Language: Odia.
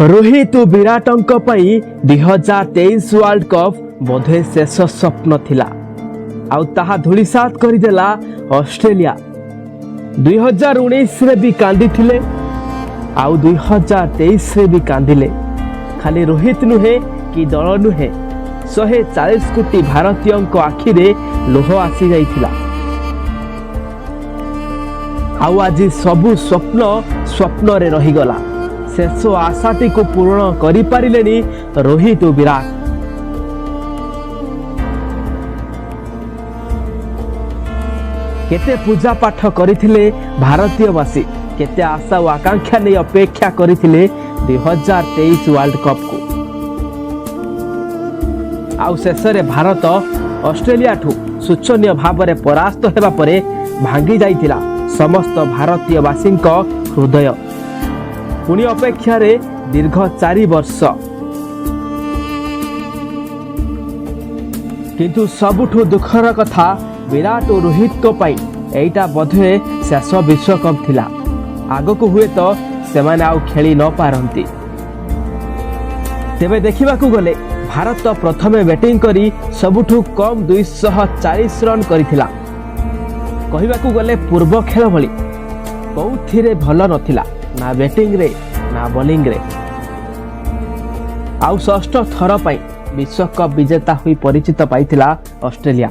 ରୋହିତ ଓ ବିରାଟଙ୍କ ପାଇଁ 2023 ୱାର୍ଲଡ କପ୍ ବୋଧେ ଶେଷ ସ୍ୱପ୍ନ ଥିଲା, ଆଉ ତାହା ଧୂଳିସାତ କରିଦେଲା ଅଷ୍ଟ୍ରେଲିଆ। 2019ରେ ବି କାନ୍ଦିଥିଲେ ଆଉ 2023ରେ ବି କାନ୍ଦିଲେ। ଖାଲି ରୋହିତ ନୁହେଁ କି ଦଳ ନୁହେଁ, 140 କୋଟି ଭାରତୀୟଙ୍କ ଆଖିରେ ଲୁହ ଆସିଯାଇଥିଲା। ଆଉ ଆଜି ସବୁ ସ୍ୱପ୍ନ ସ୍ୱପ୍ନରେ ରହିଗଲା। ଶେଷ ଆଶାଟିକୁ ପୂରଣ କରିପାରିଲେନି ରୋହିତ ଓ ବିରାଟ। କେତେ ପୂଜା ପାଠ କରିଥିଲେ ଭାରତୀୟବାସୀ, କେତେ ଆଶା ଓ ଆକାଂକ୍ଷା ନେଇ ଅପେକ୍ଷା କରିଥିଲେ 2023 ୱାର୍ଲଡ କପ୍କୁ। ଆଉ ଶେଷରେ ଭାରତ ଅଷ୍ଟ୍ରେଲିଆଠୁ ଶୋଚନୀୟ ଭାବରେ ପରାସ୍ତ ହେବା ପରେ ଭାଙ୍ଗି ଯାଇଥିଲା ସମସ୍ତ ଭାରତୀୟବାସୀଙ୍କ ହୃଦୟ। ପୁଣି ଅପେକ୍ଷାରେ ଦୀର୍ଘ 4 ବର୍ଷ। କିନ୍ତୁ ସବୁଠୁ ଦୁଃଖର କଥା, ବିରାଟ ଓ ରୋହିତଙ୍କ ପାଇଁ ଏଇଟା ବୋଧହୁଏ ଶେଷ ବିଶ୍ୱକପ୍ ଥିଲା। ଆଗକୁ ହୁଏତ ସେମାନେ ଆଉ ଖେଳି ନ ପାରନ୍ତି। ତେବେ ଦେଖିବାକୁ ଗଲେ ଭାରତ ପ୍ରଥମେ ବ୍ୟାଟିଂ କରି ସବୁଠୁ କମ୍ 240 ରନ୍ କରିଥିଲା। କହିବାକୁ ଗଲେ ପୂର୍ବ ଖେଳ ଭଳି କୋଉଥିରେ ଭଲ ନଥିଲା, ନା ବ୍ୟାଟିଂରେ ନା ବୋଲିଂରେ। ଆଉ ଷଷ୍ଠ ଥର ପାଇଁ ବିଶ୍ୱକପ୍ ବିଜେତା ହୋଇ ପରିଚିତ ପାଇଥିଲା ଅଷ୍ଟ୍ରେଲିଆ।